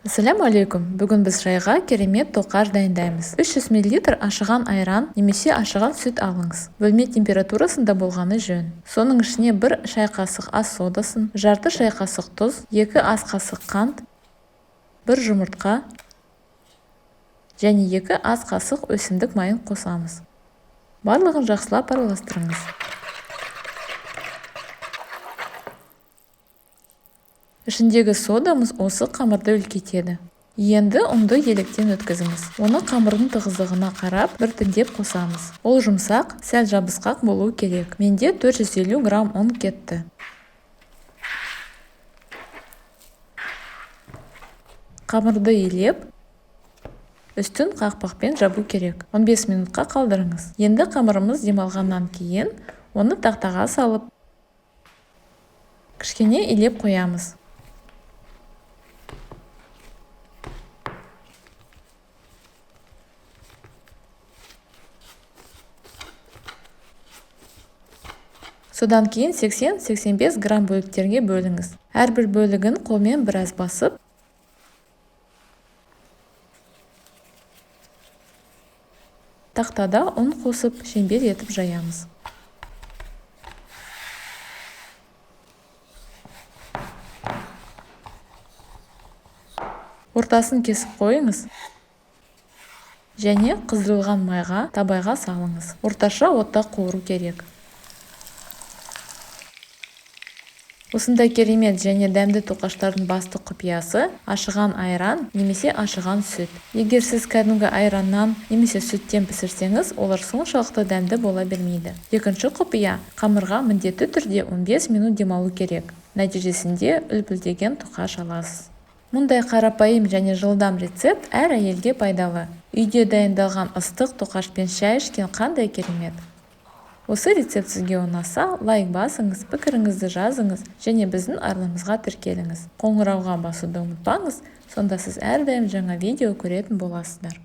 Ассаляму алейкум. Бүгін біз шайға керемет тоқаш дайындаймыз. 300 мл ашыған айран немесе ашыған сүт алыңыз. Бөлме температурасында болғаны жөн. Соның ішіне 1 шай қасық ас содасын, жарты шай қасық тұз, 2 ас қасық қант, 1 жұмыртқа және 2 ас қасық өсімдік майын қосамыз. Барлығын жақсылап араластырыңыз. Ішіндегі содамыз осы қамырды үлкейтеді. Енді ұнды електен өткізіңіз. Оны қамырдың тығыздығына қарап біртіндеп қосамыз. Ол жұмсақ, сәл жабысқақ болу керек. Менде 450 грамм ұн кетті. Қамырды илеп, үстін қақпақпен жабу керек. 15 минутқа қалдырыңыз. Енді қамырымыз демалғаннан кейін оны тақтаға салып, кішкене илеп қоямыз. Содан кейін 80-85 грамм бөліктерге бөліңіз. Әрбір бөлігін қолмен біраз басып, тақтада ұн қосып шеңбер етіп жаямыз. Ортасын кесіп қойыңыз және қыздырылған майға табайға салыңыз. Орташа отта қуыру керек. Осындай керемет және дәмді тоқаштардың басты құпиясы ашыған айран немесе ашыған сүт. Егер сіз кәдімгі айраннан немесе сүттен пісірсеңіз, олар соншалықты дәмді бола бермейді. Екінші құпия, қамырға міндетті түрде 15 минут демалу керек. Нәтижесінде үлпілдеген тоқаш аласыз. Мұндай қарапайым және жылдам рецепт әр әйелге пайдалы. Үйде дайындалған ыстық тоқашпен шай ішкен қандай керемет. Осы рецепт сізге ұнаса, лайк басыңыз, пікіріңізді жазыңыз және біздің арнамызға тіркеліңіз. Қоңырауға басуды ұмытпаңыз, сонда сіз әрдайым жаңа видео көретін боласыздар.